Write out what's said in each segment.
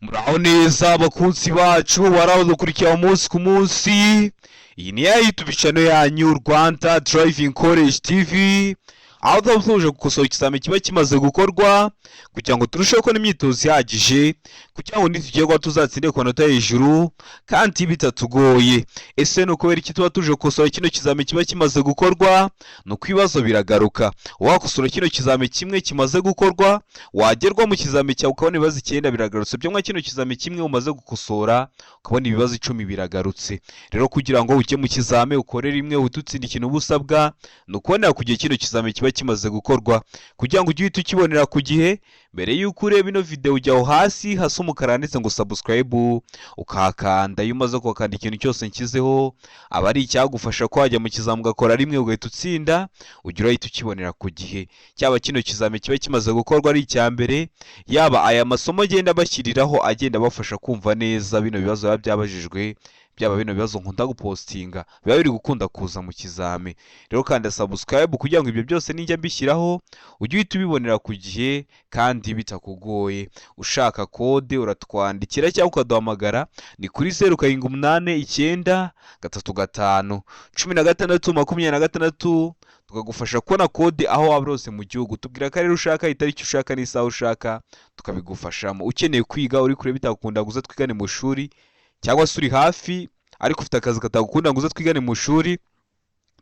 Muraho neza abakunzi bacu baradukurikira umunsi ku munsi. Iyi ni ya YouTube channel yanyu, Rwanda Driving College TV, aho tuba tuje gukosora ikizami kiba kimaze gukorwa kugira ngo turusheho kubona imyitozo ihagije, kugira ngo nitugerwa tuzatsinde ku manota hejuru kandi bitatugoye. Ese ni ukubera iki tuba tuje gukosora kino kizami kiba kimaze gukorwa? Ni uko ibibazo biragaruka. Wakosora kino kizami kimwe kimaze gukorwa, wagerwa mu kizami cyawe ukabona ibibazo 9 biragarutse. Byo mwa kino kizami kimwe umaze gukosora, ukabona ibibazo 10 biragarutse. Rero kugira ngo ujye mu kizami ukore rimwe uhite utsinda, ikintu uba usabwa ni ukubonera ku gihe kino kizami kiba kimaze gukorwa, kugira ngo ujye uhita ukibonera ku gihe. Mbere y'uko ureba ino video, ujya aho hasi hasa umukara handitse ngo "subscribe", ukahakanda. Iyo umaze kuhakanda, ikintu cyose nshyizeho aba ari icyagufasha ko wajya mu kizami ugakora rimwe ugahita utsinda, ujya urahita ukibonera ku gihe. Cyaba kino kizami kiba kimaze gukorwa ari icya mbere, yaba aya masomo agenda bashyiriraho agenda abafasha kumva neza bino bibazo biba byabajijwe, byaba bino bibazo nkunda gupostinga biba biri gukunda kuza mu kizami. Rero kanda subscribe kugira ngo ibyo byose nijya mbishyiraho ujye uhita ubibonera ku gihe kandi bitakugoye. Ushaka kode uratwandikira cyangwa ukaduhamagara, ni kuri 0789 35 16 26, tukagufasha kubona kode aho waba uri hose mu gihugu. Tubwira akarere ushaka, itariki ushaka n'isaha ushaka, tukabigufashamo. Ukeneye kwiga uri kure bitakunda ngo uze twigane mu ishuri, cyangwa se uri hafi ariko ufite akazi katagukunda ngo uze twigane mu ishuri,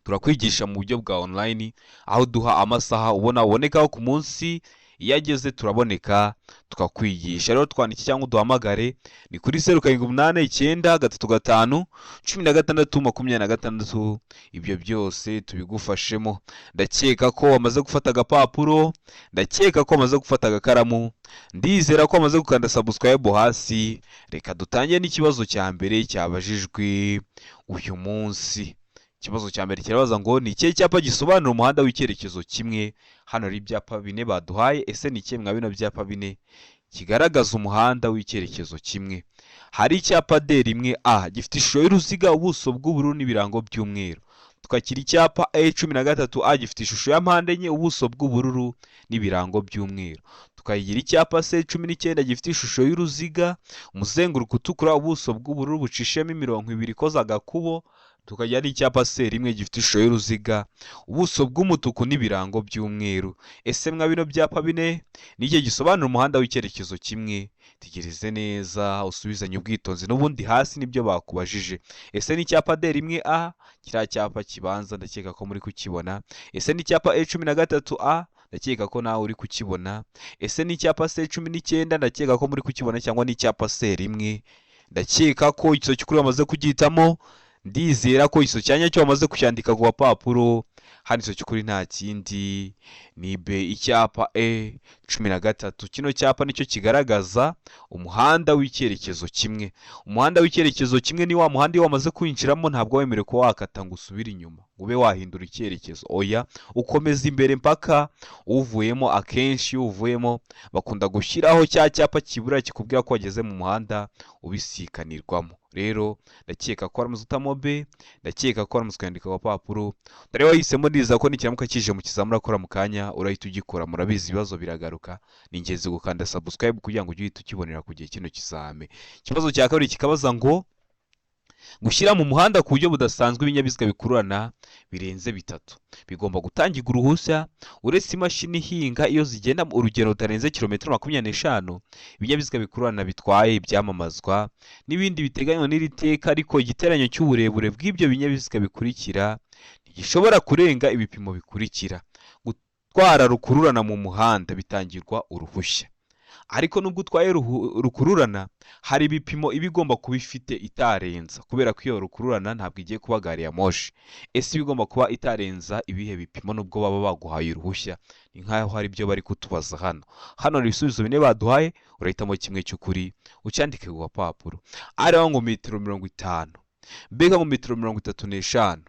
turakwigisha mu buryo bwa online, aho duha amasaha ubona ubonekaho ku munsi. Iyo ageze turaboneka tukakwigisha. Rero twandike cyangwa uduhamagare, ni kuri 0789 35 16 26. Ibyo byose tubigufashemo. Ndakeka ko wamaze gufata agapapuro, ndakeka ko wamaze gufata agakaramu, ndizera ko wamaze gukanda subscribe hasi. Reka dutangire n'ikibazo cya mbere cyabajijwe uyu munsi. Ikibazo cya mbere kirabaza ngo: "Ni ikihe cyapa gisobanura umuhanda w'icyerekezo kimwe?" Hano hari ibyapa bine baduhaye. Ese ni ikihe mwa bino byapa bine kigaragaza umuhanda w'icyerekezo kimwe? Hari icyapa D1A gifite ishusho y'uruziga, ubuso bw'ubururu n'ibirango by'umweru. Tukakira icyapa E13A gifite ishusho ya mpande enye, ubuso bw'ubururu n'ibirango by'umweru. Tukagira icyapa C19 gifite ishusho y'uruziga, umuzenguruko utukura, ubuso bw'ubururu bucishemo imirongo ibiri ikoze agakubo. Tukagira n'icyapa C1 gifite ishusho y'uruziga, ubuso bw'umutuku n'ibirango by'umweru. Ese mwa bino byapa bine ni ikihe gisobanura umuhanda w'icyerekezo kimwe? Tegereze neza, usubizanye ubwitonzi, n'ubundi hasi nibyo bakubajije. Ese ni icyapa D1A, kiriya cyapa kibanza, ndakeka ko muri kukibona. Ese ni icyapa E13A? Ndakeka ko nawe uri kukibona. Ese ni icyapa C19? Ndakeka ko muri kukibona. Cyangwa ni icyapa C1? Ndakeka ko icyo cy'ukuri wamaze kugihitamo. Ndizera ko icyo cyanya cyo wamaze kucyandika ku gapapuro. Hano icyo cy'ukuri nta kindi, ni B, icyapa E13. Kino cyapa nicyo kigaragaza umuhanda w'icyerekezo kimwe. Umuhanda w'icyerekezo kimwe ni wa muhanda iyo wamaze kwinjiramo ntabwo wemerewe kuba wakata ngo usubire inyuma, ngo ube wahindura icyerekezo. Oya, ukomeza imbere mpaka uvuyemo. Akenshi iyo uvuyemo bakunda gushyiraho cya cyapa kibura kikubwira ko wageze mu muhanda ubisikanirwamo. Rero ndakeka ko waramaze utamo B, ndakeka ko waramaze kwandika ku gapapuro. Dore wahisemo neza ko nikiramuka kije mu kizamura urakora mu kanya urahita ugikora. Murabizi, ibibazo biragaruka. Ni ingenzi gukanda subscribe kugira ngo ujye uhita ukibonera ku gihe kino kizame. Ikibazo cya kabiri kikabaza ngo: "Gushyira mu muhanda ku buryo budasanzwe ibinyabiziga bikururana birenze bitatu bigomba gutangirwa uruhushya, uretse imashini ihinga iyo zigenda urugendo rutarenze kilometero 25. Ibinyabiziga bikururana bitwaye ibyamamazwa n'ibindi biteganywa n'iri teka, ariko igiteranyo cy'uburebure bw'ibyo binyabiziga bikurikira ntigishobora kurenga ibipimo bikurikira." Gutwara rukururana mu muhanda bitangirwa uruhushya, ariko nubwo utwaye rukururana hari ibipimo iba igomba kuba ifite itarenza, kubera ko iyo rukururana ntabwo igiye kuba gari ya moshi. Ese iba igomba kuba itarenza ibihe bipimo nubwo baba baguhaye uruhushya? Ni nk'aho hari ibyo bari kutubaza hano. Hano hari ibisubizo bine baduhaye, urahitamo kimwe cy'ukuri ucyandike ku gapapuro. Ariho ngo metero 50, B ngo metero 35,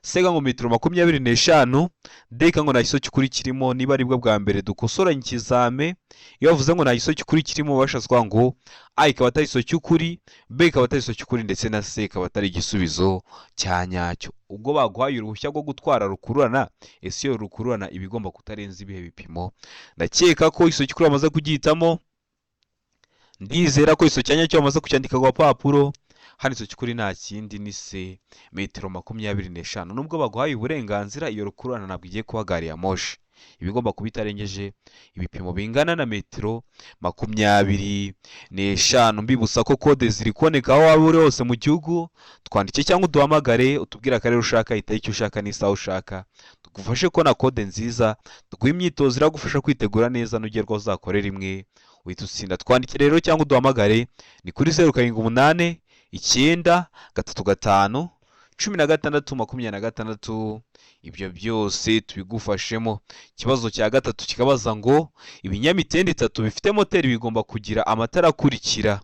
C ngo metero 25, D ngo nta gisubizo cy'ukuri kirimo. Niba aribwo bwa mbere dukosoranye ikizame, iyo bavuze ngo nta gisubizo cy'ukuri kirimo, bashatse kuvuga ngo A ikaba atari igisubizo cy'ukuri, B ikaba atari igisubizo cy'ukuri, ndetse na C ikaba atari igisubizo cya nyacyo. Ubwo baguhaye uruhushya rwo gutwara rukururana, ese iyo rukururana iba igomba kutarenza ibihe bipimo? Ndakeka ko igisubizo cy'ukuri bamaze kugihitamo. Ndizera ko iso cyanya cyo bamaze kucyandika ku gapapuro. Hano icyo cy'ukuri nta kindi ni C, metero 25. Nubwo baguhaye uburenganzira, iyo rukururana ntabwo igiye kuba gari ya moshi, iba igomba kuba itarengeje ibipimo bingana na metero 25. Mbibutsa ko kode ziri kuboneka aho waba uri hose mu gihugu. Twandike cyangwa uduhamagare, utubwire akarere ushaka, itariki ushaka n'isaha ushaka, tugufashe kubona kode nziza, tuguhe imyitozo iragufasha kwitegura neza, nugerwaho uzakore rimwe uhita utsinda. Twandike rero cyangwa uduhamagare, ni kuri 0789351626. Ibyo byose tubigufashemo. Ikibazo cya gatatu kikabaza ngo ibinyamitende itatu bifite moteri bigomba kugira amatara akurikira.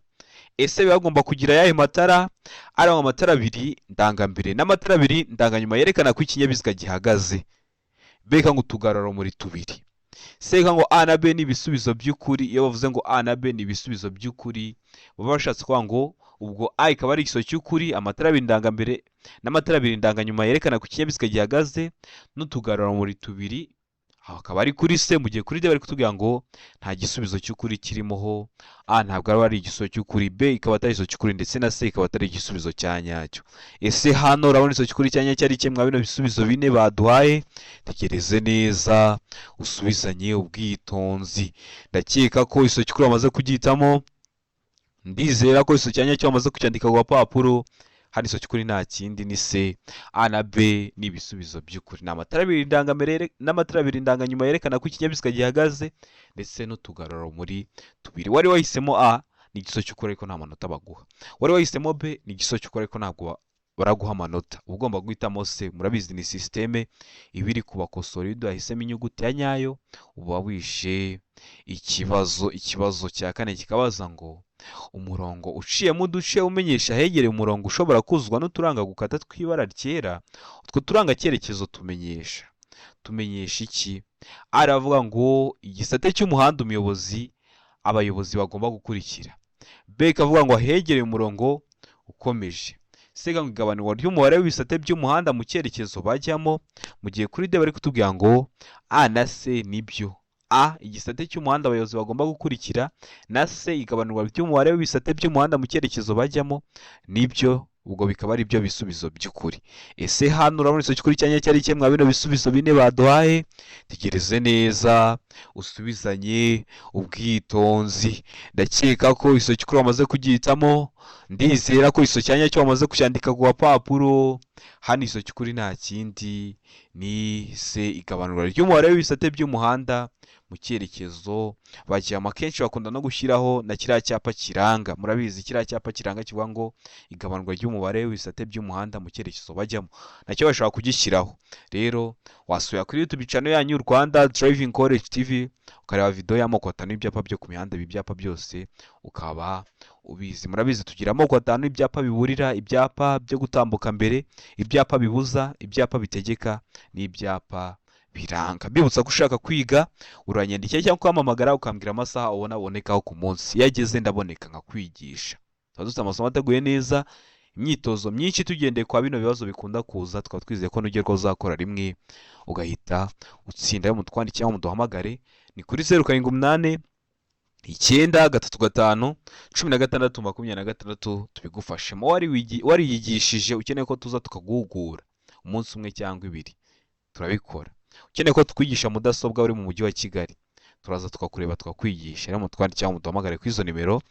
Ese biba bagomba kugira ayahe matara? Ari amatara abiri ndangambere n'amatara abiri ndanganyuma yerekana ko ikinyabiziga gihagaze. Beka ngo utugarurarumuri tubiri. Seka ngo A na B ni ibisubizo by'ukuri. Iyo bavuze ngo A na B ni ibisubizo by'ukuri, baba bashatse kuvuga ngo ubwo A ikaba ari igisubizo cy'ukuri, amatara abiri ndangambere n'amatara abiri ndanganyuma yerekana ko ikinyabiziga gihagaze n'utugarurarumuri tubiri, aho akaba ari kuri C. Mu gihe kuri D bari kutubwira ngo nta gisubizo cy'ukuri kirimo ho. A ntabwo aba ari igisubizo cy'ukuri, B ikaba atari igisubizo cy'ukuri, ndetse na C ikaba atari igisubizo cya nyacyo. Ese hano urabona igisubizo cy'ukuri cya nyacyo ari kimwe mwa bino bisubizo bine baduhaye? Tekereze neza, usubizanye ubwitonzi. Ndakeka ko igisubizo cy'ukuri bamaze kugihitamo. Ndizera ko igisubizo cya nyacyo bamaze kucyandika ku gapapuro. Hano igisubizo cy'ukuri nta kindi ni C. A na B ni ibisubizo by'ukuri, ni amatara abiri ndangambere n'amatara abiri ndanganyuma yerekana ko ikinyabiziga gihagaze, ndetse n'utugarurarumuri tubiri. Wari wahisemo A, ni igisubizo cy'ukuri, ariko nta manota baguha. Wari wahisemo B, ni igisubizo cy'ukuri, ariko ntabwo baraguha amanota. Uba ugomba guhitamo C. Murabizi, ni sisiteme iba iri kubakosora. Iyo udahisemo inyuguti ya nyayo, uba wishe ikibazo. Ikibazo cya kane kikabaza ngo umurongo uciyemo uduce umenyesha ahegereye umurongo ushobora kuzuzwa n'uturanga gukata tw'ibara ryera, utwo turanga cyerekezo tumenyesha iki? Aravuga ngo igisate cy'umuhanda umuyobozi, abayobozi bagomba gukurikira. B ikavuga ngo ahegereye umurongo ukomeje. C ngo igabanurwa ry'umubare w'ibisate by'umuhanda mu cyerekezo bajyamo. Mu gihe kuri D bari kutubwira ngo A na C nibyo: A, igisate cy'umuhanda abayobozi bagomba gukurikira, na C, igabanurwa ry'umubare w'ibisate by'umuhanda mu cyerekezo bajyamo, nibyo. Ubwo bikaba ari byo bisubizo by'ukuri. Ese hano urabona igisubizo cy'ukuri cyanya cyari kimwe mwa bino bisubizo bine baduhaye? Tegereze neza, usubizanye ubwitonzi. Ndakeka ko igisubizo cy'ukuri wamaze kugihitamo. Ndizera ko igisubizo cya nyacyo wamaze kucyandika ku gapapuro. Hano igisubizo cy'ukuri nta kindi ni C, igabanurwa ry'umubare w'ibisate by'umuhanda mu cyerekezo bajyamo. Akenshi bakunda no gushyiraho na kiriya cyapa kiranga. Murabizi, kiriya cyapa kiranga kivuga ngo igabanurwa ry'umubare w'ibisate by'umuhanda mu cyerekezo bajyamo, nacyo bashobora kugishyiraho. Rero wasubira kuri YouTube channel yanyu, Rwanda Driving College TV, ukareba video y'amoko atanu y'ibyapa byo ku mihanda. Ibi byapa byose ukaba ubizi. Murabizi, tugira amoko atanu y'ibyapa biburira: ibyapa byo gutambuka mbere, ibyapa bibuza, ibyapa bitegeka n'ibyapa biranga. Mbibutsa ko ushaka kwiga uranyandikira cyangwa ukampamagara, ukambwira amasaha ubona abonekaho ku munsi. Iyo ageze ndaboneka nkakwigisha. Tuba dufite amasomo ateguye neza, imyitozo myinshi tugendeye kwa bino bibazo bikunda kuza. Tukaba twizeye ko nugerwaho uzakora rimwe ugahita utsinda. Yo mutwandike cyangwa muduhamagare, ni kuri 0789351626, tubigufashemo. Wariyigishije, ukeneye ko tuza tukaguhugura umunsi umwe cyangwa ibiri, turabikora. Ukeneye ko tukwigisha mudasobwa uri mu mujyi wa Kigali, turaza tukakureba tukakwigisha. Rero mutwandike cyangwa muduhamagare kuri izo nimero,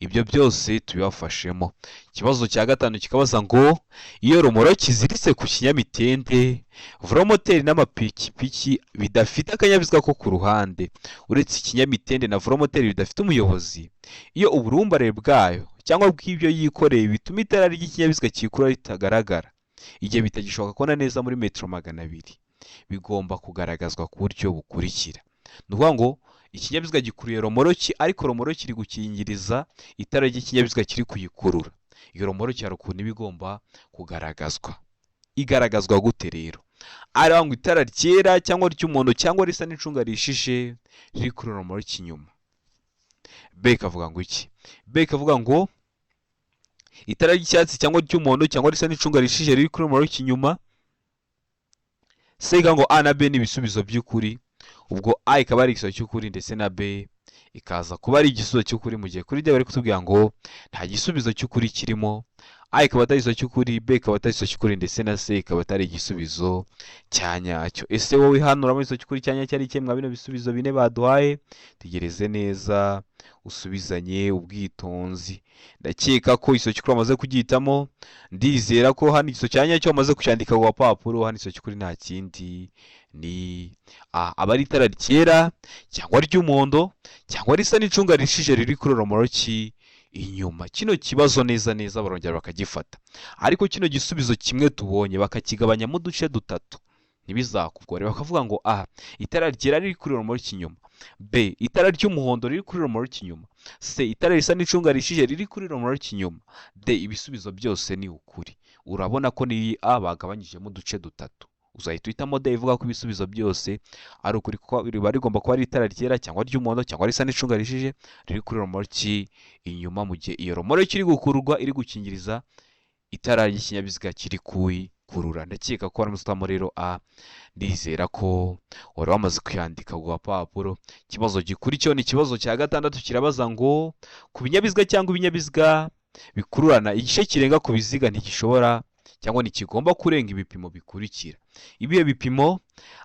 ibyo byose tubibafashemo. Ikibazo cya gatanu kikabaza ngo iyo romoroki iziritse ku kinyamitende, velomoteri n'amapikipiki bidafite akanyabiziga ko ku ruhande uretse ikinyamitende na velomoteri bidafite umuyobozi, iyo uburumbare bwayo cyangwa bw'ibyo yikoreye bituma itara ry'ikinyabiziga cyikurura ritagaragara igihe bitagishoboka kubona neza muri metero 200, bigomba kugaragazwa ku buryo bukurikira. Ni ukuvuga ngo ikinyabiziga gikuruye romoroki, ariko romoroki iri gukingiriza itara ry'ikinyabiziga kiri kuyikurura. Iyo romoroki hari ukuntu iba igomba kugaragazwa. Igaragazwa gute rero? Ariho ngo itara ryera cyangwa ry'umuhondo cyangwa risa n'icunga rishije riri kuri romoroki inyuma. B ikavuga ngo iki? B ikavuga ngo itara ry'icyatsi cyangwa ry'umuhondo cyangwa risa n'icunga rishije riri kuri romoroki inyuma. C ikavuga ngo A na B ni ibisubizo by'ukuri. Ubwo A ikaba ari igisubizo cy'ukuri, ndetse na B. ikaza kuba ari igisubizo cy'ukuri, mu gihe kuri D bari kutubwira ngo nta gisubizo cy'ukuri kirimo. A ikaba atari igisubizo cy'ukuri, B ikaba atari igisubizo cy'ukuri, ndetse na C ikaba atari igisubizo cya nyacyo. Ese wowe hano urabona igisubizo cy'ukuri cya nyacyo ari ikihe mwa bino bisubizo bine baduhaye? Tegereze neza, usubizanye ubwitonzi. Ndakeka ko igisubizo cy'ukuri wamaze kugihitamo. Ndizera ko hano igisubizo cya nyacyo wamaze kucyandika ku gapapuro. Hano igisubizo cy'ukuri nta kindi ni A, aba ari itara ryera cyangwa ry'umuhondo cyangwa risa n'icunga rishije riri kuri romoroki inyuma. Kino kibazo neza neza barongera bakagifata, ariko kino gisubizo kimwe tubonye bakakigabanyamo uduce dutatu, ntibizakugore. Bakavuga ngo A, itara ryera riri kuri romoroki inyuma; B, itara ry'umuhondo riri kuri romoroki inyuma; C, itara risa n'icunga rishije riri kuri romoroki inyuma; D, ibisubizo byose ni ukuri. Urabona ko n'iyi A bagabanyijemo uduce dutatu. Uzahita uhitamo D ivuga ko ibisubizo byose ari ukuri, kuko riba rigomba kuba ari itara ryera cyangwa ry'umuhondo cyangwa risa n'icunga rishije riri kuri romoroki inyuma, mu gihe iyo romoroki iri gukururwa iri gukingiriza itara ry'ikinyabiziga kiri kuyikurura. Ndakeka ko waramutse uhitamo rero A. Ndizera ko wari wamaze kuyandika ku gapapuro. Ikibazo gikurikiyeho ni ikibazo cya gatandatu, kirabaza ngo ku binyabiziga cyangwa ibinyabiziga bikururana, igice kirenga ku biziga ntigishobora cyangwa ntikigomba kurenga ibipimo bikurikira. Ibihe bipimo?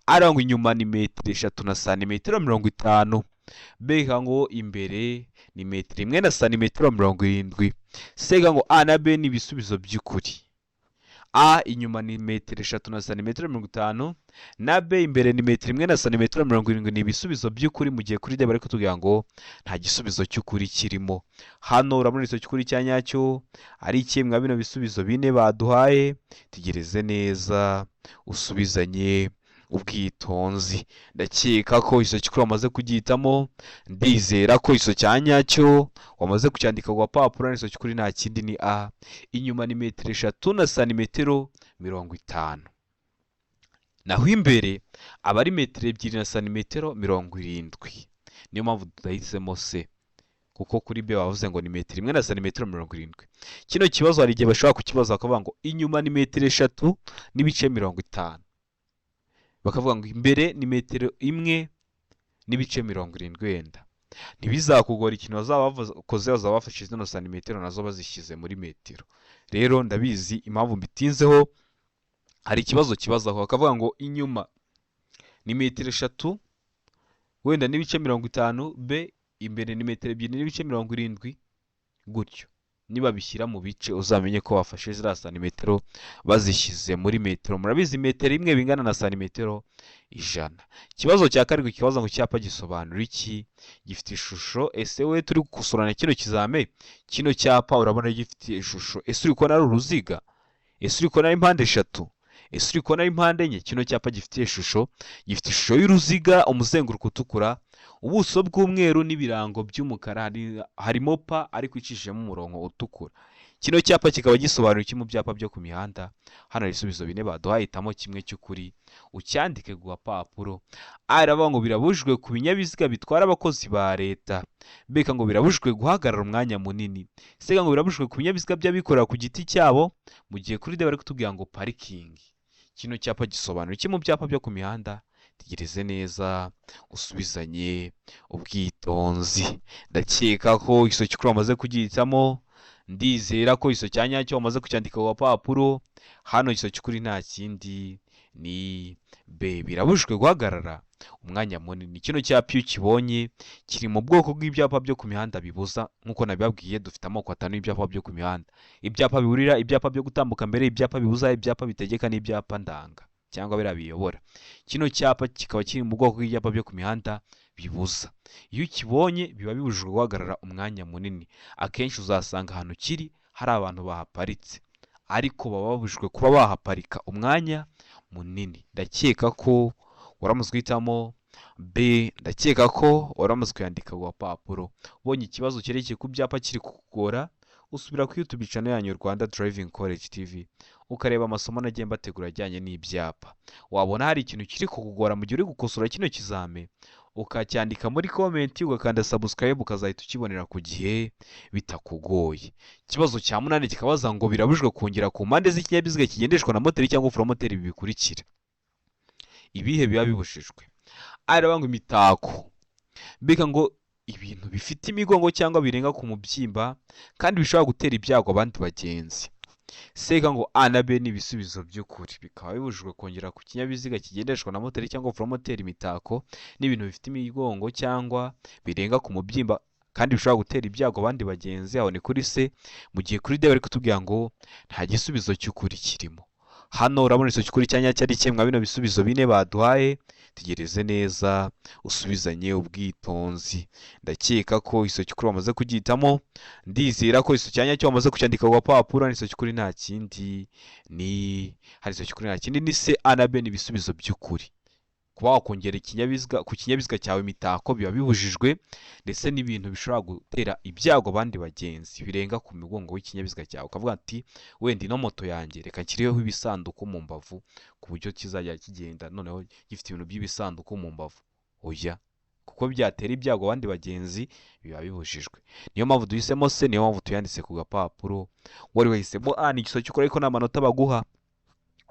Arangwa inyuma ni metero 3 na santimetero 50, B ngo imbere ni metero 1 na santimetero 70, C ngo A na B ni ibisubizo by'ukuri. A inyuma ni metero 3 na santimetero 50, na B imbere ni metero 1 na santimetero 70, ni ibisubizo by'ukuri, mu gihe kuri D bari kutubwira ngo nta gisubizo cy'ukuri kirimo. Hano urabona igisubizo cy'ukuri cya nyacyo ari ikihe mwa bino bisubizo bine baduhaye? Tegereze neza, usubizanye ubwitonzi. Ndakeka ko igisubizo cy'ukuri wamaze kugihitamo. Ndizera ko igisubizo cya nyacyo wamaze kucyandika ku gapapuro. Igisubizo cy'ukuri nta kindi ni A, inyuma ni metero 3 na santimetero 50, naho imbere aba ari metero 2 na santimetero 70. Niyo mpamvu tudahisemo C, kuko kuri B bavuze ngo ni metero 1 na santimetero 70. Kino kibazo hari igihe bashobora kukibaza bakavuga ngo inyuma ni metero 3.50, bakavuga ngo imbere ni metero 1.70 wenda. Ntibizakugora, ikintu bazaba bakoze bazaba bafashe zino santimetero nazo bazishyize muri metero. Rero ndabizi impamvu mbitinzeho, hari ikibazo kibazaho bakavuga ngo inyuma ni metero 3 wenda n'ibice 50, B imbere ni metero 2.70 gutyo. Nibabishyira mu bice uzamenye ko bafashe ziriya santimetero bazishyize muri metero. Murabizi metero 1 bingana na santimetero 100. Ikibazo cya karindwi kibaza ngo icyapa gisobanura iki? Gifite ishusho. Ese we turi gukosorana kino kizame, kino cyapa urabona gifite ishusho? Ese uri kubona ari uruziga? Ese uri kubona ari impande eshatu? Ese uri kubona ari impande enye? Kino cyapa gifite ishusho, gifite ishusho y'uruziga, umuzenguruko utukura, ubuso bw'umweru n'ibirango by'umukara, harimo P ariko icishijemo umurongo utukura. Kino cyapa kikaba gisobanura iki mu byapa byo ku mihanda? Hano hari ibisubizo bine baduhaye, hitamo kimwe cy'ukuri ucyandike ku gapapuro. A iravuga ngo birabujijwe ku binyabiziga bitwara abakozi ba leta, B ngo birabujijwe guhagarara umwanya munini, C ngo birabujijwe ku binyabiziga by'abikorera ku giti cyabo, mu gihe kuri D bari kutubwira ngo parikingi. Kino cyapa gisobanura iki mu byapa byo ku mihanda? Tegereze neza, usubizanye ubwitonzi. Ndakeka ko igisubizo cy'ukuri wamaze kugihitamo. Ndizera ko igisubizo cya nyacyo wamaze kucyandika ku gapapuro. Hano igisubizo cy'ukuri nta kindi ni B, birabujijwe guhagarara umwanya munini. Kino cyapa iyo ukibonye kiri mu bwoko bw'ibyapa byo ku mihanda bibuza. Nk'uko nabibabwiye, dufite amoko atanu y'ibyapa byo ku mihanda: ibyapa biburira, ibyapa byo gutambuka mbere, ibyapa bibuza, ibyapa bitegeka n'ibyapa ndanga cyangwa biriya biyobora. Kino cyapa kikaba kiri mu bwoko bw'ibyapa byo ku mihanda bibuza. Iyo ukibonye biba bibujijwe guhagarara umwanya munini. Akenshi uzasanga ahantu kiri hari abantu bahaparitse, ariko baba babujijwe kuba bahaparika umwanya munini. Ndakeka ko waramaze guhitamo B. Ndakeka ko waramaze kuyandika ku gapapuro. Ubonye ikibazo cyerekeye ku byapa kiri kukugora, usubira kuri YouTube channel yanyu Rwanda Driving College TV, ukareba amasomo nagiye mbategura ajyanye n'ibyapa. Wabona hari ikintu kiri kukugora mu gihe uri gukosora kino kizame, ukacyandika muri comment, ugakanda subscribe, ukazahita ukibonera ku gihe bitakugoye. Ikibazo cya munani kikabaza ngo birabujijwe kongera ku mpande z'ikinyabiziga kigendeshwa na moteri cyangwa velomoteri ibi bikurikira. Ibihe biba bibujijwe? A iravuga ngo imitako, B ngo Ibintu bifite imigongo cyangwa birenga ku mubyimba kandi bishobora gutera ibyago abandi bagenzi. C ngo A na B ni ibisubizo by'ukuri, bikaba bibujijwe kongera ku kinyabiziga kigendeshwa na moteri cyangwa velomoteri imitako n'ibintu bifite imigongo cyangwa birenga ku mubyimba kandi bishobora gutera ibyago abandi bagenzi. Aho ni kuri C, mu gihe kuri D bari kutubwira ngo nta gisubizo cy'ukuri kirimo. Hano urabona icyo cy'ukuri cya nyacyo ari kimwe bino bisubizo bine baduhaye. Tegereze neza usubizanye ubwitonzi. Ndakeka ko icyo cy'ukuri wamaze kugihitamo, ndizera ko icyo cya nyacyo wamaze kucyandika ku gapapuro. Icyo cy'ukuri nta kindi ni hari, icyo cy'ukuri nta kindi ni C, A na B ni ibisubizo by'ukuri. Kuba wakongera ikinyabiziga ku kinyabiziga cyawe imitako biba bibujijwe, ndetse n'ibintu bishobora gutera ibyago abandi bagenzi birenga ku mugongo w'ikinyabiziga cyawe, ukavuga ati wenda ino moto yanjye reka nshyireho ibisanduku mu mbavu ku buryo kizajya kigenda noneho gifite ibintu by'ibisanduku mu mbavu. Oya, kuko byatera ibyago abandi bagenzi biba bibujijwe. Niyo mpamvu duhisemo C, niyo mpamvu tuyanditse ku gapapuro. Wari wahisemo A ni igisubizo cy'ukuri ariko nta manota baguha.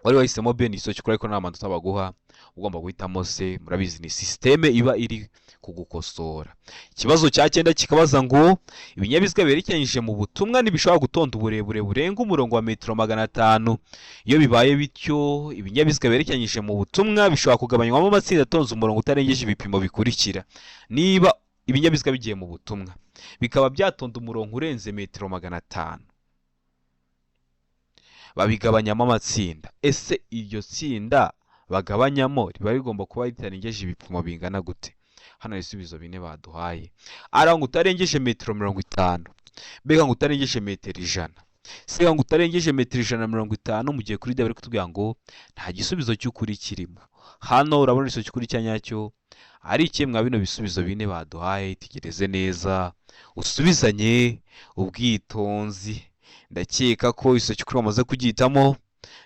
Wari wahisemo B ni igisubizo cy'ukuri ariko nta manota baguha. Ugomba guhitamo C. Murabizi ni système iba iri kugukosora. Ikibazo cya cyenda kikabaza ngo ibinyabiziga biherekeranyije mu butumwa ntibishobora gutonda uburebure burenga umurongo wa metero 500. Iyo bibaye bityo, ibinyabiziga biherekeranyije mu butumwa bishobora kugabanywamo amatsinda atonze umurongo utarengeje ibipimo bikurikira. Niba ibinyabiziga bigiye mu butumwa bikaba byatonda umurongo urenze metero 500, babigabanyamo amatsinda. Ese iryo tsinda bagabanyamo riba rigomba kuba ritarengeje ibipimo bingana gute? Hano ibisubizo bine baduhaye A ngo utarengeje metero 50, B ngo utarengeje metero 100, C ngo utarengeje metero 150, mu gihe kuri D bari kutubwira ngo nta gisubizo cy'ukuri kirimo. Hano urabona igisubizo cy'ukuri cya nyacyo ari ikihe mwa bino bisubizo bine baduhaye? Tegereze neza usubizanye ubwitonzi. Ndakeka ko igisubizo cy'ukuri wamaze kugihitamo,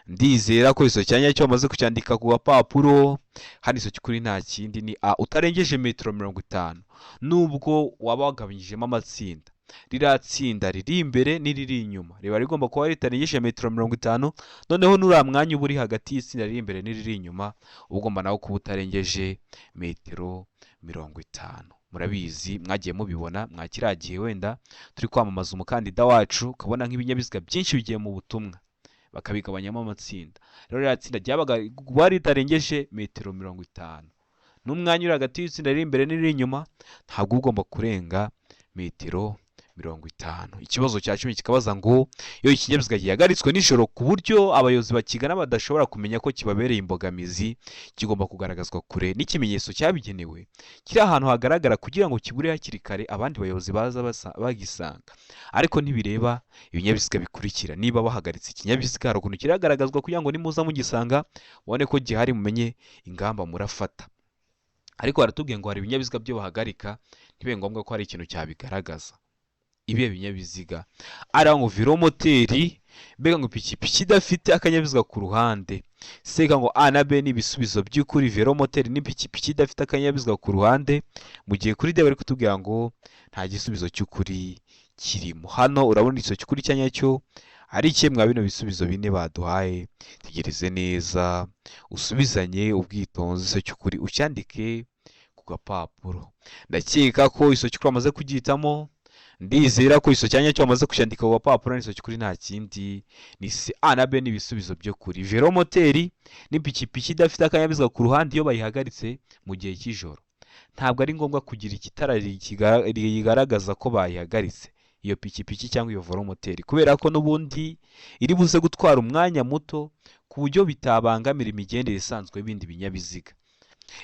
ndizera ko igisubizo cya nyacyo wamaze kucyandika ku gapapuro. Hano igisubizo cy'ukuri nta kindi ni A, utarengeje metero 50. Nubwo waba wagabanyijemo amatsinda, ririya tsinda riri imbere n'iriri inyuma riba rigomba kuba ritarengeje metero 50. Noneho n'uriya mwanya uba uri hagati y'itsinda riri imbere n'iriri inyuma uba ugomba nawo kuba utarengeje metero 50. Murabizi, mwagiye mubibona mwa kiriya gihe wenda turi kwamamaza umukandida wacu, ukabona nk'ibinyabiziga byinshi bigiye mu butumwa bakabigabanyamo amatsinda. Rero ririya tsinda ryabaga kuba ritarengeje metero 50, n'umwanya uri hagati y'itsinda riri imbere n'iriri inyuma ntabwo uba ugomba kurenga metero 50. Ikibazo cya 10 kikabaza ngo iyo ikinyabiziga gihagaritswe nijoro ku buryo abayobozi bakigana badashobora kumenya ko kibabereye imbogamizi, kigomba kugaragazwa kure n'ikimenyetso cyabigenewe kiri ahantu hagaragara kugira ngo kibure hakiri kare abandi bayobozi baza bagisanga. Ariko ntibireba ibinyabiziga bikurikira. Niba bahagaritse ikinyabiziga, hari ukuntu kiragaragazwa kugira ngo nimuza mugisanga mubone ko gihari, mumenye ingamba murafata. Ariko baratubwiye ngo hari ibinyabiziga byo bahagarika ntibibe ngombwa ko hari ikintu cyabigaragaza. Ibihe binyabiziga? A ngo velomoteri, B ngo ipikipiki idafite akanyabiziga ku ruhande, C ngo A na B ni ibisubizo by'ukuri, velomoteri n'ipikipiki idafite akanyabiziga ku ruhande, mu gihe kuri D bari kutubwira ngo nta gisubizo cy'ukuri kirimo. Hano urabona igisubizo cy'ukuri cya nyacyo ari ikihe mwa bino bisubizo bine baduhaye? Tegereze neza usubizanye ubwitonzi, igisubizo cy'ukuri ucyandike ku gapapuro. Ndakeka ko igisubizo cy'ukuri wamaze kugihitamo, ndizera ko igisubizo cya nyacyo wamaze kucyandika ku gapapuro. Igisubizo cy'ukuri nta kindi ni C, A na B ni ibisubizo byo kuri. Velomoteri n'ipikipiki idafite akanyabiziga ku ruhande, iyo bayihagaritse mu gihe cy'ijoro ntabwo ari ngombwa kugira ikitara rigaragaza ko bayihagaritse iyo pikipiki cyangwa iyo velomoteri, kubera ko n'ubundi iri buze gutwara umwanya muto ku buryo bitabangamira imigendere isanzwe y'ibindi binyabiziga.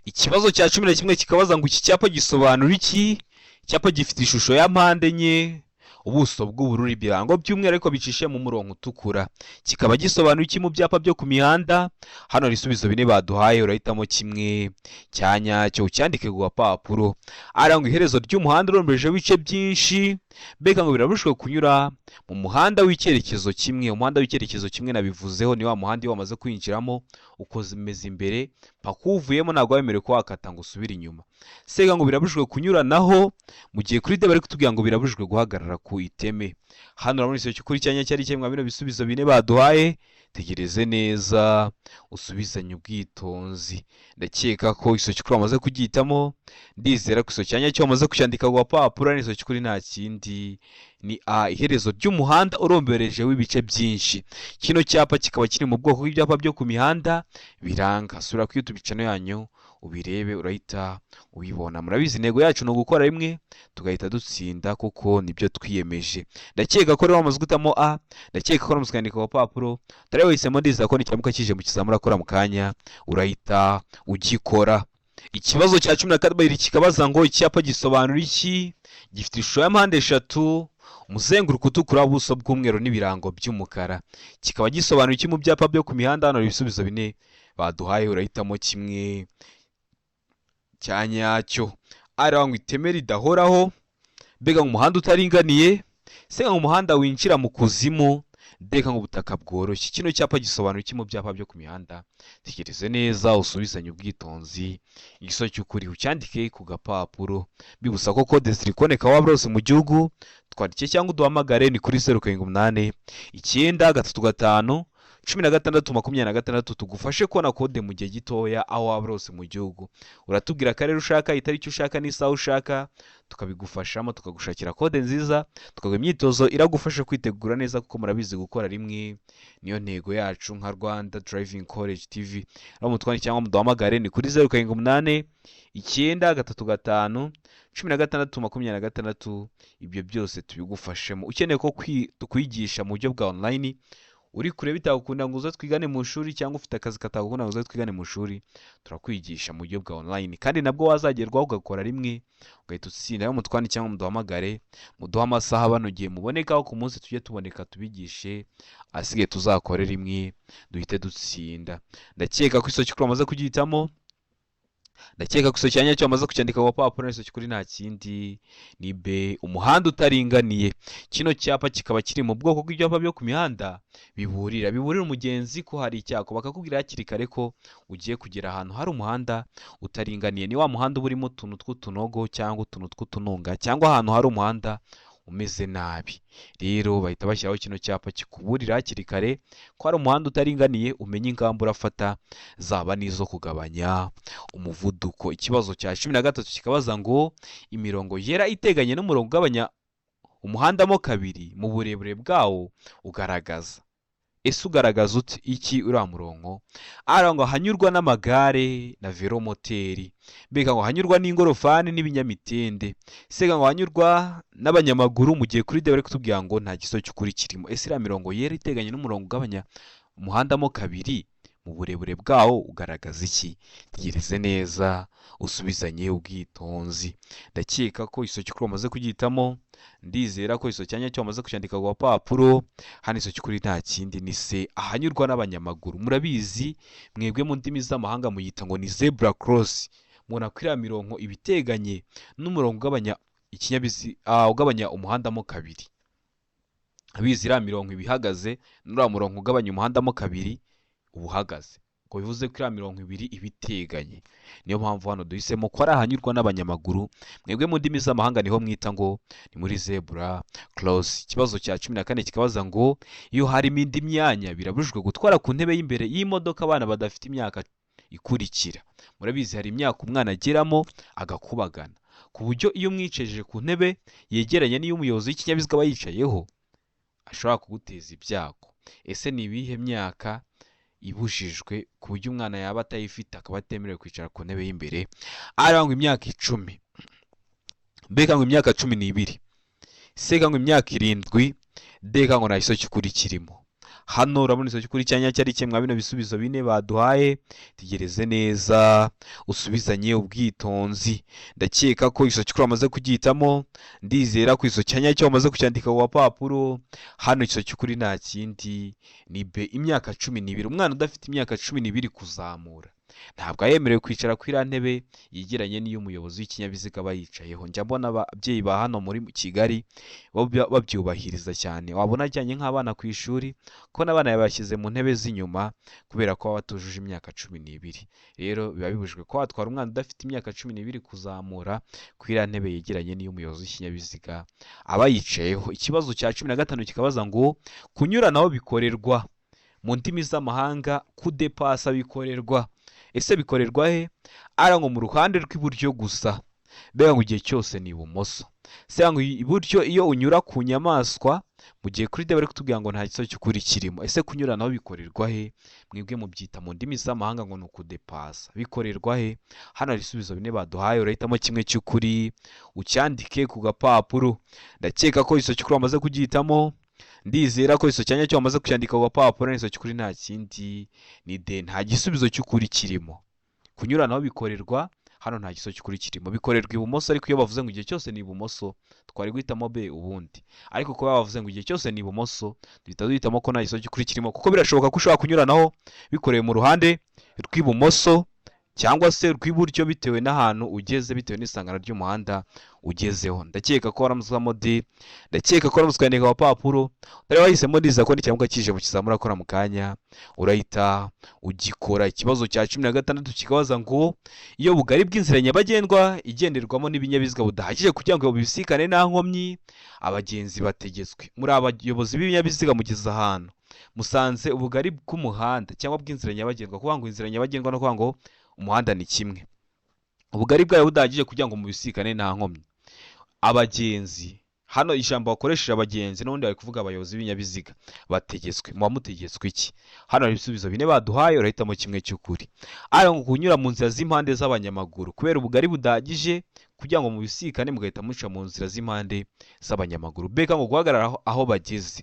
Ikibazo cya 11 kikabaza ngo iki cyapa gisobanura iki? Icyapa gifite ishusho ya mpande enye, ubuso bw'ubururu, ibirango by'umweru ariko bicishe mu murongo utukura, kikaba gisobanura iki mu byapa byo ku mihanda? Hano hari ibisubizo bine baduhaye, urahitamo kimwe cya nyacyo ucyandike ku gapapuro. A ngo iherezo ry'umuhanda uromberejeho ibice byinshi, B ngo birabujijwe kunyura mu muhanda w'icyerekezo kimwe. Umuhanda w'icyerekezo kimwe nabivuzeho, ni wa muhanda iyo wamaze kwinjiramo ukomeza imbere paka uwuvuyemo, ntabwo wemerewe kuba wakata ngo usubire inyuma. C ngo birabujijwe kunyuranaho, mu gihe kuri D bari kutubwira ngo birabujijwe guhagarara kuri. ku iteme. Hano urabona igisubizo cy'ukuri cya nyacyo ari kimwe bino bisubizo bine baduhaye. Tegereze neza usubizanye ubwitonzi. Ndakeka ko igisubizo cy'ukuri wamaze kugihitamo. Ndizera ko igisubizo cya nyacyo wamaze kucyandika ku gapapuro. N'igisubizo cy'ukuri nta kindi, ni A, iherezo ry'umuhanda urombereje w'ibice byinshi. Kino cyapa kikaba kiri mu bwoko bw'ibyapa byo ku mihanda biranga. Sura kuri YouTube channel yanyu ubirebe, urahita ubibona. Murabizi, intego yacu ni ugukora rimwe tugahita dutsinda, kuko nibyo twiyemeje. Ndakeka ko rero wamaze guhitamo A. Ndakeka ko wamaze kwandika ku gapapuro dore wahisemo. Ndizera ko nikiramuka kije mu kizamura akora mu kanya urahita ugikora. Ikibazo cya 12 kikabaza ngo: icyapa gisobanura iki? Gifite ishusho ya mpande eshatu, umuzenguruko utukura, ubuso bw'umweru n'ibirango by'umukara. Kikaba gisobanura iki mu byapa byo ku mihanda? Hano hari ibisubizo bine baduhaye, urahitamo kimwe cya nyacyo. A ngo iteme ridahoraho, mbega ngo umuhanda utaringaniye, se ngo umuhanda winjira mu kuzimu, ndeka ngo ubutaka bworoshye. Kino cyapa gisobanura iki mu byapa byo ku mihanda? Tekereze neza usubizanye ubwitonzi. Igisubizo cy'ukuri ucyandike ku gapapuro. Bibutsa ko kode zirikuboneka waba hose mu gihugu. Twandike cyangwa uduhamagare, ni kuri 0789351626, tugufashe kubona kode mu gihe gitoya aho waba hose mu gihugu. Uratubwira akarere ushaka, itariki ushaka n'isaha ushaka, tukabigufashamo, tukagushakira kode nziza, tukaguha imyitozo iragufasha kwitegura neza, kuko murabizi, gukora rimwe niyo ntego yacu nka Rwanda Driving College TV. Aho mutwandike cyangwa muduhamagare ni kuri 0789351626. Ibyo byose tubigufashemo. Ukeneye ko tukwigisha mu buryo bwa online, uri kure bitagukunda ngo uze twigane mu ishuri, cyangwa ufite akazi katagukunda ngo uze twigane mu ishuri, turakwigisha mu buryo bwa online, kandi nabwo wazagerwaho ugakora rimwe ugahita utsinda. Aho mutwandike cyangwa muduhamagare, muduhe amasaha banogeye mubonekaho ku munsi, tujye tuboneka tubigishe, ahasigaye tuzakore rimwe duhite dutsinda. Ndakeka ko isoko wamaze kugihitamo. Ndakeka ko icyo cyanya cyo wamaze kucyandika ku gapapuro. N'isoko kuri nta kindi, ni B, umuhanda utaringaniye. Kino cyapa kikaba kiri mu bwoko bw'ibyapa byo ku mihanda biburira umugenzi ko hari icyago, bakakubwira hakiri kare ko ugiye kugera ahantu hari umuhanda utaringaniye. Ni wa muhanda uba urimo utuntu tw'utunogo cyangwa utuntu tw'utununga, cyangwa ahantu hari umuhanda umeze nabi. Rero bahita bashyiraho kino cyapa kikuburira hakiri kare ko hari umuhanda utaringaniye, umenye ingamba urafata, zaba n'izo kugabanya umuvuduko. Ikibazo cya 13 kikabaza ngo: imirongo yera iteganye n'umurongo ugabanya umuhanda mo kabiri mu burebure bwawo ugaragaza, ese ugaragaza uti iki uriya murongo? Ara ngo hanyurwa n'amagare na velomoteri, mbega ngo hanyurwa n'ingorofani n'ibinyamitende, sega ngo hanyurwa n'abanyamaguru, mu gihe kuri D bari kutubwira ngo nta gisubizo cy'ukuri kirimo. Ese iriya mirongo yera iteganye n'umurongo ugabanya umuhanda mo kabiri mu burebure bwawo ugaragaza iki? Tegereze neza usubizanye ubwitonzi. Ndakeka ko igisubizo cy'ukuri wamaze kugihitamo. Ndizera ko igisubizo cya nyacyo wamaze kucyandika ku gapapuro. Hano igisubizo cy'ukuri nta kindi, ni C, ahanyurwa n'abanyamaguru. Murabizi, mwebwe mu ndimi z'amahanga muyita ngo ni zebra cross. Mubona ko iriya mirongo iba iteganye n'umurongo ugabanya ikinyabiziga, ugabanya umuhanda mo kabiri. Abizi, iriya mirongo iba ihagaze n'uriya murongo ugabanya umuhanda mo kabiri uba uhagaze, ngo bivuze ko iriya mirongo ibiri iba iteganye. Niyo mpamvu hano duhisemo ko ari ahanyurwa n'abanyamaguru. Mwebwe mu ndimi z'amahanga niho mwita ngo ni muri zebra cross. Ikibazo cya 14 kikabaza ngo: iyo harimo indi myanya, birabujijwe gutwara ku ntebe y'imbere y'imodoka abana badafite imyaka ikurikira. Murabizi, hari imyaka umwana ageramo agakubagana, ku buryo iyo umwicejeje ku ntebe yegeranye n'iy'umuyobozi w'ikinyabiziga aba yicayeho ashobora kuguteza ibyago. Ese ni ibihe myaka ibujijwe ku buryo umwana yaba atayifite akaba atemerewe kwicara ku ntebe y'imbere? Arangwa imyaka 10, mbega ngo imyaka 12, sega ngo imyaka 7, deka ngo nta gisubizo cy'ukuri kirimo. Hano urabona igisubizo cy'ukuri cya nyacyo ari kimwe bino bisubizo bine baduhaye. Tegereze neza usubizanye ubwitonzi. Ndakeka ko igisubizo cy'ukuri wamaze kugihitamo. Ndizera ko igisubizo cya nyacyo wamaze kucyandika ku gapapuro. Hano igisubizo cy'ukuri nta kindi, ni B, imyaka 12. Umwana udafite imyaka 12 kuzamura. Ntabwo aba yemerewe kwicara kuri iriya ntebe yegeranye n'iy'umuyobozi w'ikinyabiziga aba yicayeho. Njya mbona ababyeyi ba hano muri Kigali babyubahiriza cyane. Wabona ajyanye nk'abana ku ishuri, ko n'abana yabashyize mu ntebe z'inyuma kubera ko baba batujuje imyaka 12. Rero biba bibujijwe ko watwara umwana udafite imyaka 12 kuzamura kuri iriya ntebe yegeranye n'iy'umuyobozi w'ikinyabiziga aba yicayeho. Ikibazo cya 15 kikabaza ngo kunyuranaho bikorerwa mu ndimi z'amahanga, kudepasa bikorerwa. Ese bikorerwa he? Ara ngo mu ruhande rw'iburyo gusa, mbega ngo igihe cyose ni ibumoso. Se ngo iburyo iyo unyura ku nyamaswa, mu gihe kuri D bari kutubwira ngo nta gisubizo cy'ukuri kirimo. Ese kunyuranaho bikorerwa he? Mwebwe mubyita mu ndimi z'amahanga ngo ni ukudepasa, bikorerwa he? Hano hari ibisubizo bine baduhaye, urahitamo kimwe cy'ukuri ucyandike ku gapapuro. Ndakeka ko igisubizo cy'ukuri wamaze kugihitamo. Ndizera ko igisubizo cya nyacyo wamaze kucyandika ku gapapuro. Igisubizo cy'ukuri nta kindi, ni D, nta gisubizo cy'ukuri kirimo. Kunyuranaho bikorerwa hano nta gisubizo cy'ukuri kirimo, bikorerwa ibumoso. Ariko iyo bavuze ngo igihe cyose ni ibumoso, twari guhitamo B ubundi, ariko kuba bavuze ngo igihe cyose ni ibumoso, duhita duhitamo ko nta gisubizo cy'ukuri kirimo, kuko birashoboka ko ushobora kunyuranaho bikorewe mu ruhande rw'ibumoso cyangwa se rw'iburyo, bitewe n'ahantu ugeze, bitewe n'isangano ry'umuhanda ugezeho. Ndakeka ko waramuzamo D, ndakeka ko waramutse ukandika agapapuro utari wahisemo. Ndiza ko nikiramuka kije mu kizamura akora mu kanya, urahita ugikora. Ikibazo cya 16 kikabaza ngo iyo bugari bw'inzira nyabagendwa igenderwamo n'ibinyabiziga budahagije kugira ngo bibisikane nta nkomyi, abagenzi bategetswe. Muri abayobozi b'ibinyabiziga, mugeze ahantu musanze ubugari bw'umuhanda cyangwa bw'inzira nyabagendwa, kuvuga ngo inzira nyabagendwa no kuvuga ngo umuhanda ni kimwe, ubugari bwayo budahagije kugira ngo mubisikane nta nkomyi, abagenzi, hano ijambo bakoresheje abagenzi n'ubundi bari kuvuga abayobozi b'ibinyabiziga, bategetswe. Muba mutegetswe iki? Hano hari ibisubizo bine baduhaye, urahitamo kimwe cy'ukuri. Ari ngo kunyura mu nzira z'impande z'abanyamaguru kubera ubugari budahagije kugira ngo mubisikane, mugahita muca mu nzira z'impande z'abanyamaguru. B ngo guhagarara aho bageze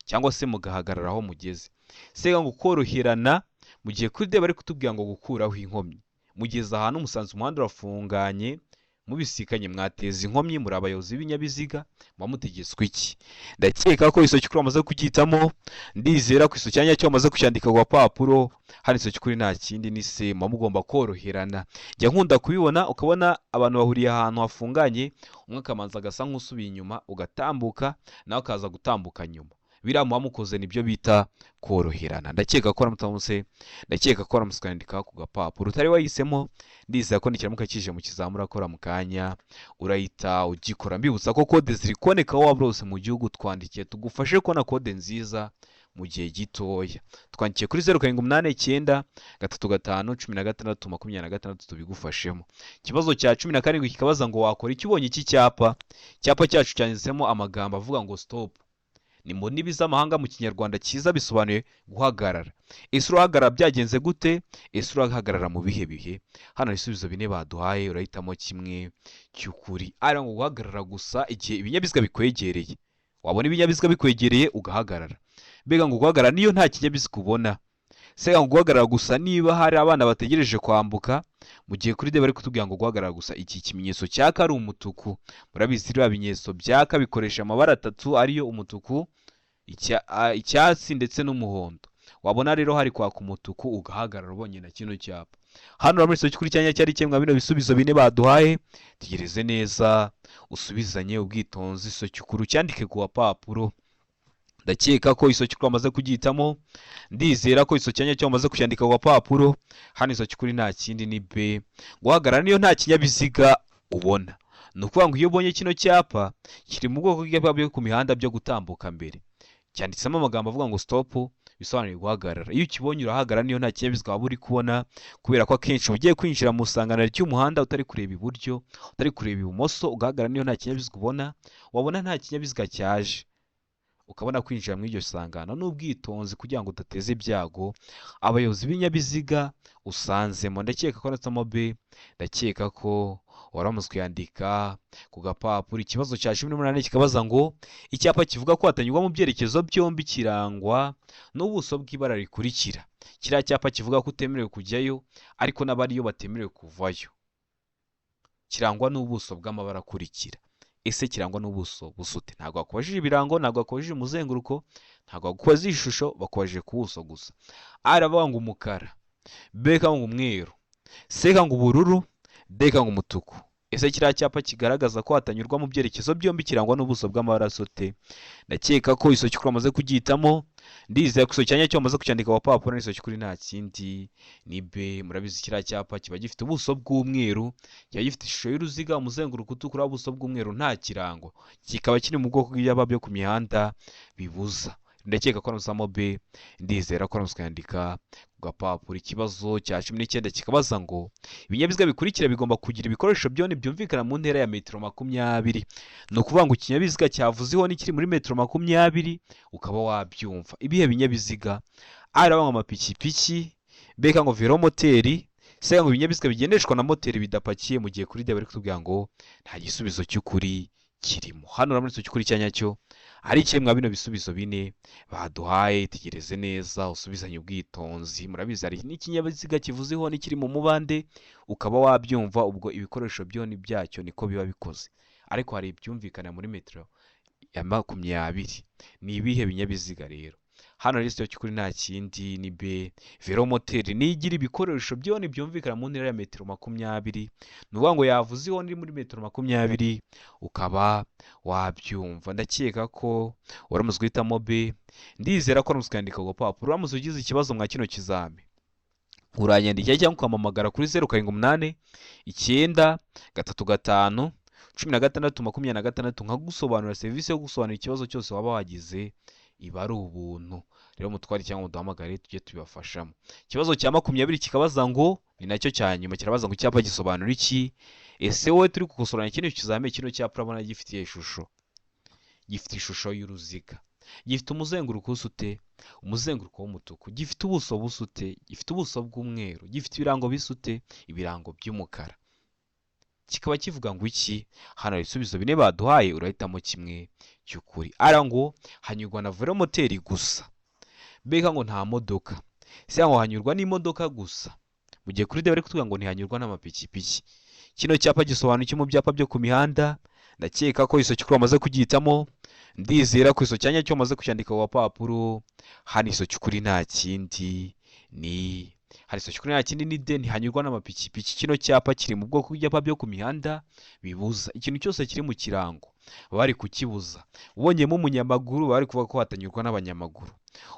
cyangwa se mugahagarara aho mugeze. C ngo koroherana, mu gihe kuri D bari kutubwira ngo gukuraho inkomyi. Mugeze ahantu musanze umuhanda urafunganye, mubisikanye mwateza inkomyi. Muri abayobozi b'ibinyabiziga, muba mutegetswe iki? Ndakeka ko igisubizo cy'ukuri wamaze kugihitamo. Ndizera ko igisubizo cya nyacyo wamaze kucyandika ku gapapuro. Hano igisubizo cy'ukuri nta kindi, ni C, muba mugomba koroherana. Njya nkunda kubibona, ukabona abantu bahuriye ahantu hafunganye, umwe akamanza agasa nk'usubiye inyuma ugatambuka, nawe akaza gutambuka nyuma. Biriya muba mukoze nibyo bita koroherana. Ndakeka ko waramutse, ndakeka ko waramutse ukandika ku gapapuro utari wahisemo. Ndizera ko nikiramuka kije mu kizamura akora mu kanya, urahita ugikora. Mbibutsa ko kode ziri kuboneka aho waba hose mu gihugu. Twandikiye tugufashe kubona kode nziza mu gihe gitoya. Twandikiye kuri 0789351626 tubigufashemo. Ikibazo cya 17 kikabaza ngo wakora iki ubonye iki cyapa? Icyapa cyacu cyanditsemo amagambo avuga ngo stop, ni mu ndimi z'amahanga, mu Kinyarwanda cyiza bisobanuye guhagarara. Ese urahagarara byagenze gute? Ese urahagarara mu bihe bihe? Hano ibisubizo bine baduhaye, urahitamo kimwe cy'ukuri. Ari ngo guhagarara gusa igihe ibinyabiziga bikwegereye, wabona ibinyabiziga bikwegereye ugahagarara. Mbega ngo guhagarara niyo nta kinyabiziga ubona. Se ngo guhagarara gusa niba hari abana bategereje kwambuka, mu gihe kuri D bari kutubwira ngo guhagarara gusa iki kimenyetso cyaka ari umutuku. Murabizi, biriya bimenyetso byaka bikoresha amabara atatu, ariyo umutuku, icyatsi ndetse n'umuhondo. Wabona rero hari kwaka umutuku ugahagarara ubonye na kino cyapa. Hano urabona igisubizo cy'ukuri cyanya cyari kimwe bino bisubizo bine baduhaye. Tegereze neza, usubizanye ubwitonzi igisubizo cy'ukuri, ucyandike ku gapapuro. Ndakeka ko igisubizo cy'ukuri wamaze kugihitamo. Ndizera ko igisubizo cyanya cyo wamaze kucyandika ku gapapuro. Hano igisubizo cy'ukuri nta kindi, ni B, guhagarara niyo nta kinyabiziga ubona. Ni ukuvuga ngo iyo ubonye kino cyapa kiri mu bwoko bw'ibyapa byo ku mihanda byo gutambuka mbere, cyanditsemo amagambo avuga ngo stop, bisobanuye guhagarara. Iyo ukibonye urahagarara niyo nta kinyabiziga waba uri kubona, kubera ko akenshi uba ugiye kwinjira mu isangano ry'umuhanda utari kureba iburyo, utari kureba ibumoso, ugahagarara niyo nta kinyabiziga ubona. Wabona nta kinyabiziga cyaje, ukabona kwinjira muri iryo sangano n'ubwitonzi kugira ngo udateza ibyago abayobozi b'ibinyabiziga usanzemo. Ndakeka ko ndetsemo B, ndakeka ko waramaze kuyandika ku gapapuro. Ikibazo cya 18 kikabaza ngo icyapa kivuga ko hatanyurwa mu byerekezo byombi kirangwa n'ubuso bw'ibara rikurikira. Kiriya cyapa kivuga ko utemerewe kujyayo ariko n'abariyo batemerewe kuvayo kirangwa n'ubuso bw'amabara akurikira. Ese kirangwa n'ubuso busute? Ntabwo bakubajije ibirango, ntabwo bakubajije umuzenguruko, ntabwo bakubajije ishusho, bakubajije ku buso gusa. A aravuga ngo umukara, B ikavuga ngo umweru. C ngo ubururu, D ngo umutuku. Ese kiriya cyapa kigaragaza ko hatanyurwa mu byerekezo byombi kirangwa n'ubuso bw'amabara ate? Ndakeka ko iso cy'ukuri wamaze kugihitamo. Ndizera ko iso cyanya cyo wamaze kucyandika ku papuro, n'iso cy'ukuri nta kindi ni B. Murabizi, kiriya cyapa kiba gifite ubuso bw'umweru, kiba gifite ishusho y'uruziga, umuzenguruko utukura, ubuso bw'umweru, nta kirango, kikaba kiri mu bwoko bw'ibyapa byo ku mihanda bibuza. Ndakeka ko arusamo B. Ndizera ko aramutse ukayandika ku gapapuro. Ikibazo cya 19 kikabaza ngo ibinyabiziga bikurikira bigomba kugira ibikoresho byombi byumvikana mu ntera ya metero 20. Ni ukuvuga ngo ikinyabiziga cyavuze ihoni kiri muri metero 20 ukaba wabyumva. Ibihe binyabiziga? A iravuga ngo amapikipiki, B ngo velomoteri, C ngo ibinyabiziga bigendeshwa na moteri bidapakiye, mu gihe kuri D bari kutubwira ngo nta gisubizo cy'ukuri kirimo. Hano urabona icyo cy'ukuri cya nyacyo ari kimwe mwa bino bisubizo bine baduhaye. Tegereze neza, usubizanye ubwitonzi. Murabizi, hari n'ikinyabiziga kivuze ihoni kiri mu mubande ukaba wabyumva. Ubwo ibikoresho byoni byacyo niko biba bikoze, ariko hari ibyumvikana muri metero ya 20. Ni ibihe binyabiziga rero? Hano rero icyo cy'ukuri nta kindi ni B. Velomoteri niyo igira ibikoresho byoni byumvikana mu ntera ya metero 20. Ni ukuvuga ngo yavuze ihoni iri muri metero 20 ukaba wabyumva. Ndakeka ko waramutse guhitamo B. Ndizera ko waramutse ukandika ku gapapuro. Uramutse ugize ikibazo mwa kino kizami, uranyandikira cyangwa ukampamagara kuri 0789351626, nkagusobanurira. Serivisi yo gusobanura ikibazo cyose waba wagize iba ari ubuntu. Rero mutware cyangwa muduhamagare tujye tubibafashamo. Ikibazo cya 20 kikabaza ngo, ni nacyo cya nyuma, kirabaza ngo icyapa gisobanura iki? Ese wowe turi gukosoranya kino kizami, kino cyapa urabona gifitiye ishusho? Gifite ishusho y'uruziga, gifite umuzenguruko usa ute? Umuzenguruko w'umutuku. Gifite ubuso busa ute? Gifite ubuso bw'umweru. Gifite ibirango bisa ute? Ibirango by'umukara. Kikaba kivuga ngo iki? Hano hari ibisubizo bine baduhaye, urahitamo kimwe cy'ukuri. Ara ngo hanyurwa na velomoteri gusa, mbega ngo nta modoka, se ngo hanyurwa n'imodoka gusa, mu gihe kuri D bari kutubwira ngo ntihanyurwa n'amapikipiki. Kino cyapa gisobanura iki mu byapa byo ku mihanda? Ndakeka ko iso cy'ukuri wamaze kugihitamo. Ndizera ko iso cyanya cyo wamaze kucyandika ku gapapuro. Hano iso cy'ukuri nta kindi ni, hari iso cy'ukuri nta kindi ni D, ntihanyurwa n'amapikipiki. Kino cyapa kiri mu bwoko bw'ibyapa byo ku mihanda bibuza. Ikintu cyose kiri mu kirango bari kukibuza. Ubonyemo umunyamaguru, bari kuvuga ko hatanyurwa n'abanyamaguru.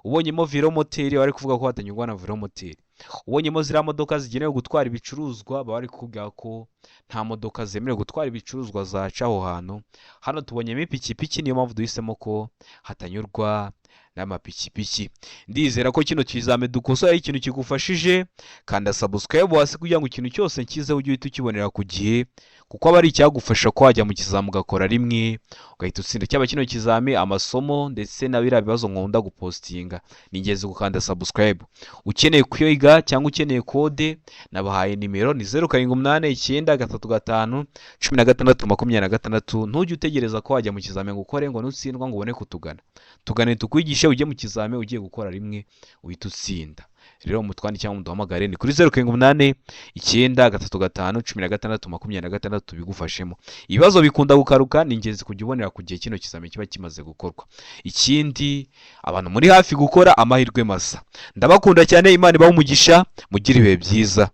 Ubonyemo velomoteri, bari kuvuga ko hatanyurwa na velomoteri. Ubonyemo ziriya modoka zigenewe gutwara ibicuruzwa, baba bari kuvuga ko nta modoka zemerewe gutwara ibicuruzwa zaca aho hantu. Hano tubonyemo ipikipiki, niyo mpamvu duhisemo ko hatanyurwa n'amapikipiki. Ndizera ko kino kizame dukosora ari ikintu kigufashije. Kanda subscribe hasi kugira ngo ikintu cyose nshyizeho ujye uhita ukibonera ku gihe, kuko aba ari icyagufasha ko wajya mu kizami ugakora rimwe ugahita utsinda, cyaba kino kizami, amasomo, ndetse na biriya bibazo nkunda gupostinga. Ni ingenzi gukanda subscribe. Ukeneye kwiga cyangwa ukeneye kode, nabahaye nimero, ni 0789351626. Ntujye utegereza ko wajya mu kizami ngo ukore, ngo nutsindwa ngo ubone kutugana. Tugane tukwigishe, ujye mu kizami ugiye gukora rimwe uhita utsinda. Rero mutwandike cyangwa muduhamagare, ni kuri 0789351626, tubigufashemo. Ibibazo bikunda gukaruka, ni ingenzi kujya ubonera ku gihe kino kizami kiba kimaze gukorwa. Ikindi, abantu muri hafi gukora, amahirwe masa. Ndabakunda cyane, Imana ibahe umugisha, mugire ibihe byiza.